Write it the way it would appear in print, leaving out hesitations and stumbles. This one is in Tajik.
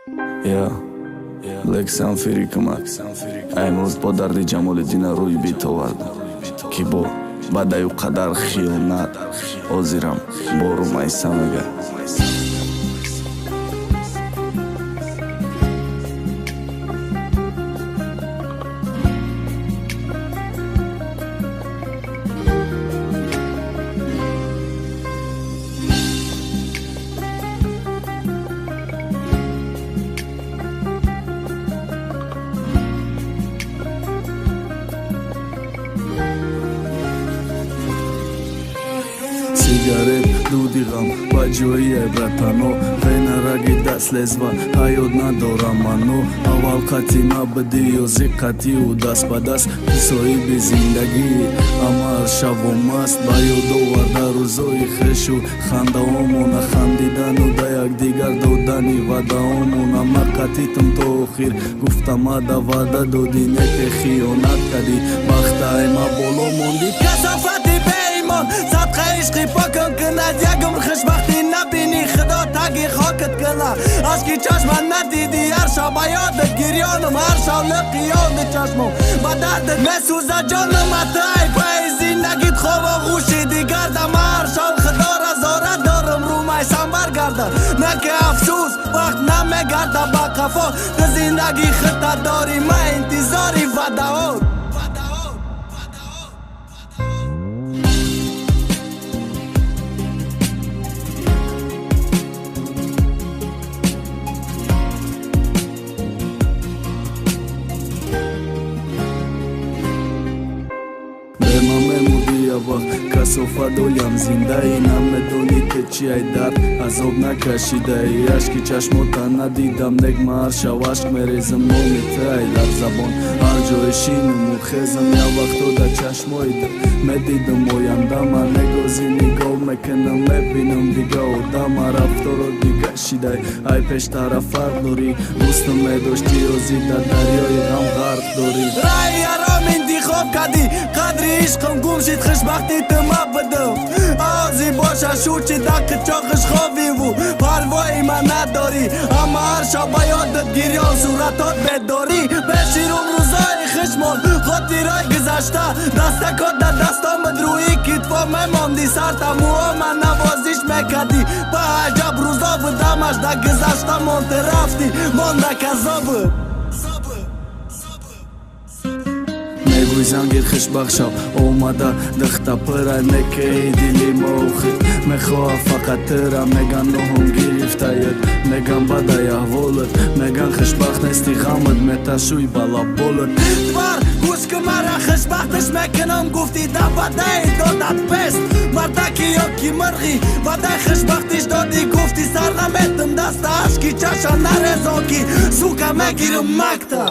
Я Black Sound Фирикумат. Имрӯз бо дарди Ҷамолиддина рӯи бит овардам, ки бо баъдаю қадар хиёнат ҳозирам бо Румайса мега. Сигарет дуди ғам ба ҷои ай братано, вена раги даст лезва ҳаёт надорам мано. Аввал қати ма бидӣ, ёзи қатию даст ба даст, ту соҳиби зиндагӣ, аммо ҳар шаву маст. Ба ёд оварда рӯзои хешу хандаомона, хандидану да якдигар додани ваъдаомона. Ма қатитам то охир гуфтамада ваъда додӣ, неке хиёнат кардӣ, бахтаи ма боло мондӣ. Касофати беимон садқа ишқи покон кунад, як умр хушбахтӣ набинӣ, худо таги хокат кунад. Ашки чашма надидӣ, ҳар шаб ба ёдат гирёнам, ҳар шаб лиқиёни чашмам ба дардат месӯзад ҷонам. Атай паи зиндагит хоб оғӯши дигар дам, ҳар шаб худора зора дорам рӯмайсам баргарда. На ки афсӯс, вақт намегарда ба қафо, ту зиндагӣ худта дорӣ, ма интизори ваъдаот. Бема мемурди явақт, касофат олям зиндаӣ. Намедонӣ ту чи ай дард азоб накашидаӣ. Ашки чашмота надидам, нек ма ҳар шав ашк мерезам. Номи ту ай дар забон, ҳар ҷое шинуму хезам. Як вақто дар чашмои ту медидам ояндама, негози нигоҳ мекунам, мебинам дига одама. Рафторо дига шидай, ай пештара фарқ дорӣ. Дӯстам медоштӣ, ҳозир дар дарёи ғам ғарқ дорӣ. Раи ҳаром интихоб кардӣ, қадри ишқам гум шид, хушбахтӣ ту ма будам. Ози боша шучи дақи чоқиш хобиву парвои ман надорӣ, амма ҳар шаб ба ёдат гирён, суратот бедорӣ. Беширум рӯзои хишмон, хотирои гузашта, дастакот дар дастомад, рӯи китфо мемондӣ, сарта мӯҳо навозиш мекардӣ. Ба аҷаб рӯзо будамаш дар гузашта монте, рафтӣ, монда казобуд. Мегӯй зангир хушбахт шав, омада дихта пырай, некеи дили ма охир мехоҳа фақат тира. Меган ноҳум гирифтаед, меган бадай аҳволат, меган хушбахт нести, ғамат меташӯй балаболат. Твар гӯш ки, мара хушбахташ мекунам гуфтӣ, да ваъдаи додат пест мардаки ё ки мирғӣ. Ваъдаи хушбахтиш додӣ, гуфтӣ сар наметам даста, ашки чаша нарезон, ки сука мегирам макта.